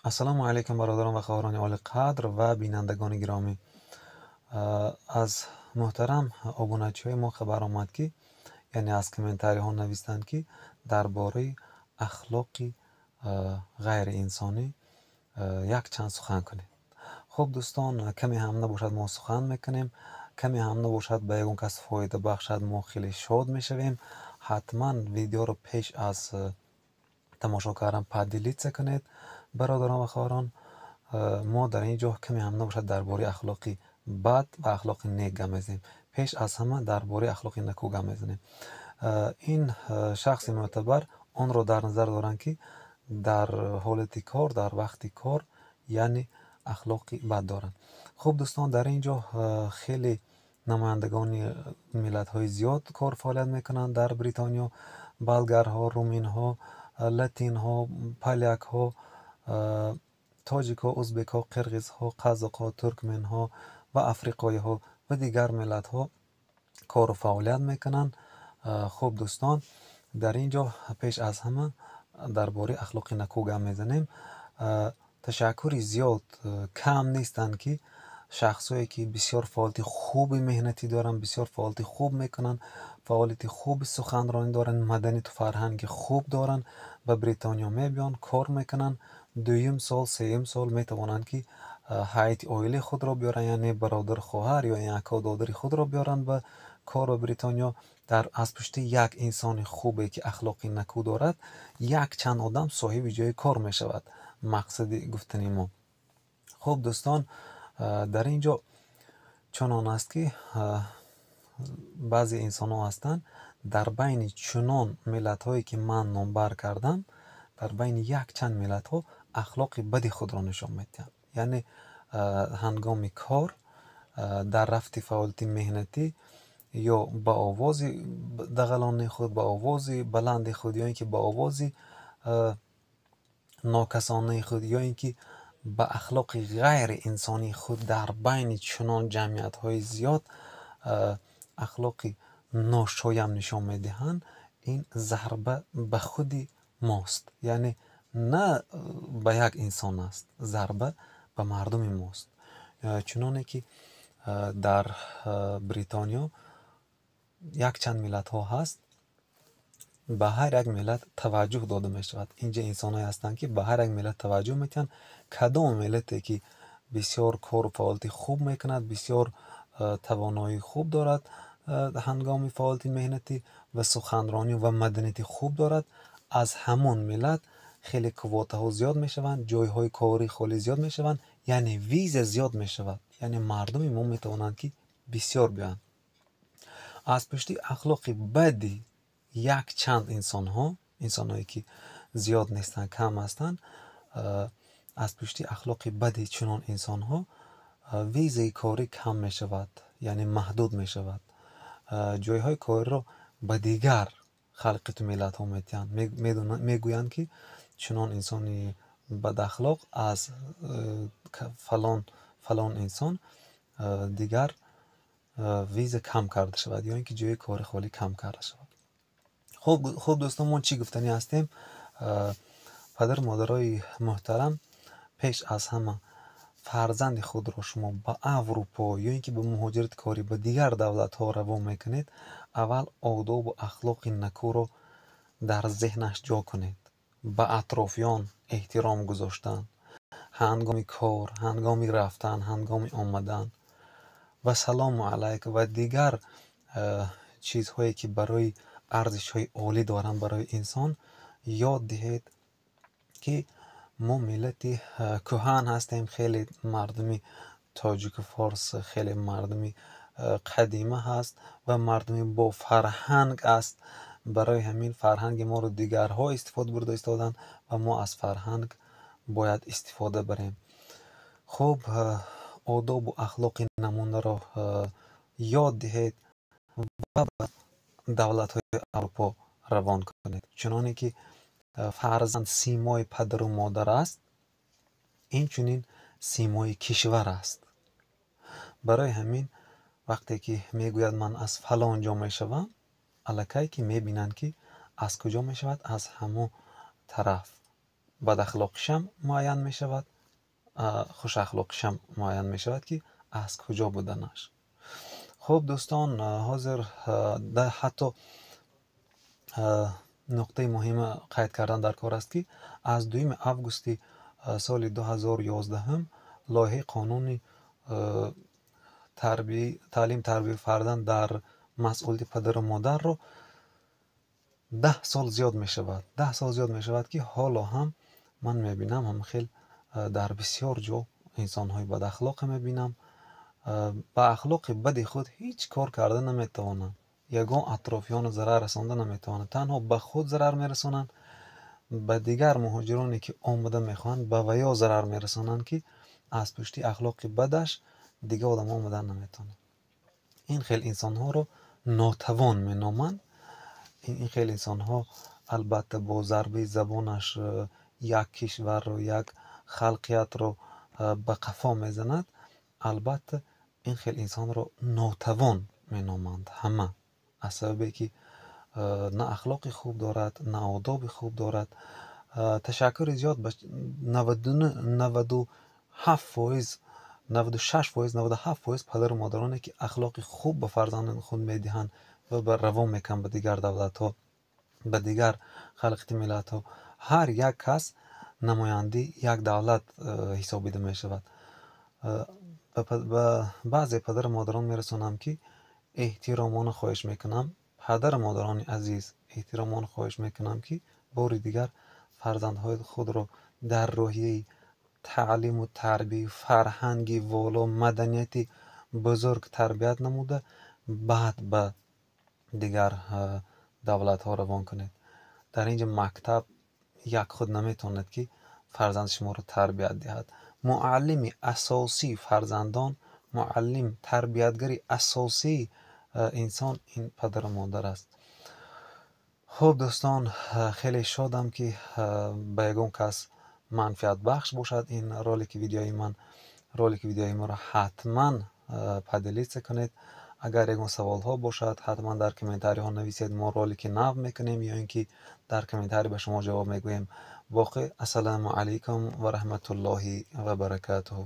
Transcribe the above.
Ассалому алайкум, бародарон ва хоҳарони олиқадр ва бинандагони гиромӣ. Аз муҳтарам обуначиҳои мо хабар омад, ки яъне аз комментариҳо навистанд, ки дар бораи ахлоқи ғайриинсонӣ якчанд сухан кунед. Хуб, дӯстон, каме ҳам набошад, мо сухан мекунем, каме ҳам набошад, ба ягон кас фоида бахшад, мо хеле шод мешавем. Ҳатман видеоро пеш аз тамошо кардан поделиться кунед, бародарон ва хоҳарон. Мо дар ин ҷо каме ҳам набошад, дар бораи ахлоқи бад ва ахлоқи нек гап мезанем. Пеш аз ҳама дар бораи ахлоқи неку гап мезанем. Ин шахси мӯътабар онро дар назар доранд, ки дар ҳолати кор, дар вақти кор, яъне ахлоқи бад доранд. Хуб, дӯстон, дар ин ҷо хеле намояндагони миллатҳои зиёд кор фаъолият мекунанд дар Бритониё: болгарҳо, руминҳо, латинҳо, полякҳо, тоҷикҳо, узбекҳо, қирғизҳо, қазоқҳо, туркменҳо ва африқоиҳо ва дигар миллатҳо кору фаъолият мекунанд. Хуб, дӯстон, дар ин ҷо пеш аз ҳама дар бораи ахлоқи неку гап мезанем. Ташаккури зиёд, кам нестанд, ки шахсҳое ки бисёр фаъолияти хуби меҳнатӣ доранд, бисёр фаъолияти хуб мекунанд, фаъолияти хуби суханронӣ доранд, маданияту фарҳанги хуб доранд, ба Бритониё мебиёнд, кор мекунанд. Дуюм сол, сеюм сол метавонанд, ки ҳайати оилаи худро биёранд, яъне бародару хоҳар ё ака додари худро биёранд ба кор ба Бритониё. Дар аз пушти як инсони хубе, ки ахлоқи неку дорад, якчанд одам соҳиби ҷои кор мешавад. Мақсади гуфтани мо. Хуб, дӯстон, дар ин ҷо чунон аст, ки баъзе инсонҳо ҳастанд, дар байни чунон миллатҳое, ки ман номбар кардам, дар байни якчанд миллатҳо ахлоқи бади худро нишон медиҳанд, яъне ҳангоми кор, дар рафти фаъолияти меҳнатӣ ё ба овози дағалонаи худ, ба овози баланди худ, ё ин ки ба овози нокасонаи худ, ё ин ки ба ахлоқи ғайриинсонии худ дар байни чунон ҷамъиятҳои зиёд ахлоқи ношоям нишон медиҳанд. Ин зарба ба худи мост, яъне на ба як инсон аст, зарба ба мардуми мост. Чуноне ки дар Бритониё якчанд миллатҳо ҳаст, ба ҳар як миллат таваҷҷӯҳ дода мешавад. Инҷа инсонҳое ҳастанд, ки ба ҳар як миллат таваҷҷӯҳ медиҳанд. Кадом миллате ки бисёр кору фаъолияти хуб мекунад, бисёр тавоноии хуб дорад ҳангоми фаъолияти меҳнатӣ ва суханронӣ ва маданияти хуб дорад, аз ҳамон миллат хеле квотаҳо зиёд мешаванд, ҷойҳои корӣ холӣ зиёд мешаванд, яъне виза зиёд мешавад, яъне мардуми мо метавонанд, ки бисёр биёянд. Аз пушти ахлоқи бади якчанд инсонҳо, инсонҳое ки зиёд нестанд, кам ҳастанд, аз пушти ахлоқи бади чунон инсонҳо визаи корӣ кам мешавад, яъне маҳдуд мешавад. Ҷойҳои кориро ба дигар халқиту миллатҳо медиҳанд. Мегӯянд, ки чунон инсони бадахлоқ аз фалон фалон инсон дигар виза кам карда шавад ё ин ки ҷои кори холӣ кам карда шавад. Хуб, дӯстон, мо чӣ гуфтанӣ ҳастем? Падару модарои муҳтарам, пеш аз ҳама фарзанди худро шумо ба Аврупо ё ин ки ба муҳоҷирати корӣ ба дигар давлатҳо равон мекунед, аввал одобу ахлоқи некуро дар зеҳнаш ҷо кунед: ба атрофиён эҳтиром гузоштан ҳангоми кор, ҳангоми рафтан, ҳангоми омадан ва салому алайк ва дигар чизҳое, ки барои арзишҳои олӣ доранд барои инсон ёд диҳед, ки мо миллати кӯҳан ҳастем. Хеле мардуми тоҷику форс хеле мардуми қадима ҳаст ва мардуми бофарҳанг аст. Барои ҳамин фарҳанги моро дигарҳо истифода бурда истоданд ва мо аз фарҳанг бояд истифода барем. Хуб, одобу ахлоқи намунаро ёд диҳед ва ба давлатҳои Аврупо равон кунед. Чуноне ки фарзанд симои падару модар аст, инчунин симои кишвар аст. Барои ҳамин вақте ки мегӯяд, ман аз фалон ҷо мешавам, аллакай ки мебинанд, ки аз куҷо мешавад, аз ҳамон тараф. Бадахлоқишам муайян мешавад, хушахлоқишам муайян мешавад, ки аз куҷо буданаш. Хуб, дӯстон, ҳозир ҳатто нуқтаи муҳима қайд кардан дар кор аст, ки аз 2 августи соли 2011 лоиҳаи қонуни таълим тарбияи фарзанд дар масъулияти падару модарро 10 сол зиёд мешавад. 10 сол зиёд мешавад, ки ҳоло ҳам ман мебинам, ҳам хел дар бисёр ҷо инсонҳои бадахлоқе мебинам, ба ахлоқи бади худ ҳеҷ кор карда наметавонанд, ягон атрофиёнро зарар расонда наметавонанд, танҳо ба худ зарар мерасонанд, ба дигар муҳоҷироне, ки омада мехоҳанд, ба ваё зарар мерасонанд, ки аз пушти ахлоқи бадаш дигар одамо омадан наметавонанд. Ин хел инсонҳоро нотавон меноманд. Ин хел инсонҳо албатта бо зарбаи забонаш як кишварро, як халқиятро ба қафо мезанад. Албатта, ин хел инсонро нотавон меноманд ҳама, аз сабабе ки на ахлоқи хуб дорад, на одоби хуб дорад. Ташаккури зиёд ба 97%, 96%, 97% падару модароне, ки ахлоқи хуб ба фарзандони худ медиҳанд ва ба равон мекунанд ба дигар давлатҳо, ба дигар халқити миллатҳо. Ҳар як кас намояндаи як давлат ҳисобида мешавад. Ба баъзе падару модарон мерасонам, ки эҳтиромона хоҳиш мекунам, падару модарони азиз, эҳтиромона хоҳиш мекунам, ки бори дигар фарзандҳои худро дар рӯҳияи таълиму тарбия, фарҳанги воло, маданияти бузург тарбият намуда, баъд ба дигар давлатҳо равон кунед. Дар ин ҷо мактаб як худ наметавонад, ки фарзанди шуморо тарбият диҳад. Муаллими асосии фарзандон, муаллим, тарбиятгари асосии инсон ин падару модар аст. Хуб, дӯстон, хеле шодам, ки ба ягон кас манфиатбахш бошад ин ролики видеои ман. Ролики видеои моро ҳатман поделиться кунед. Агар ягон саволҳо бошад, ҳатман дар комментариҳо нависед, мо ролики нав мекунем ё ин ки дар комментарий ба шумо ҷавоб мегӯем. Боқӣ, ассалому алайкум ва раҳматуллоҳи ва баракатуҳу.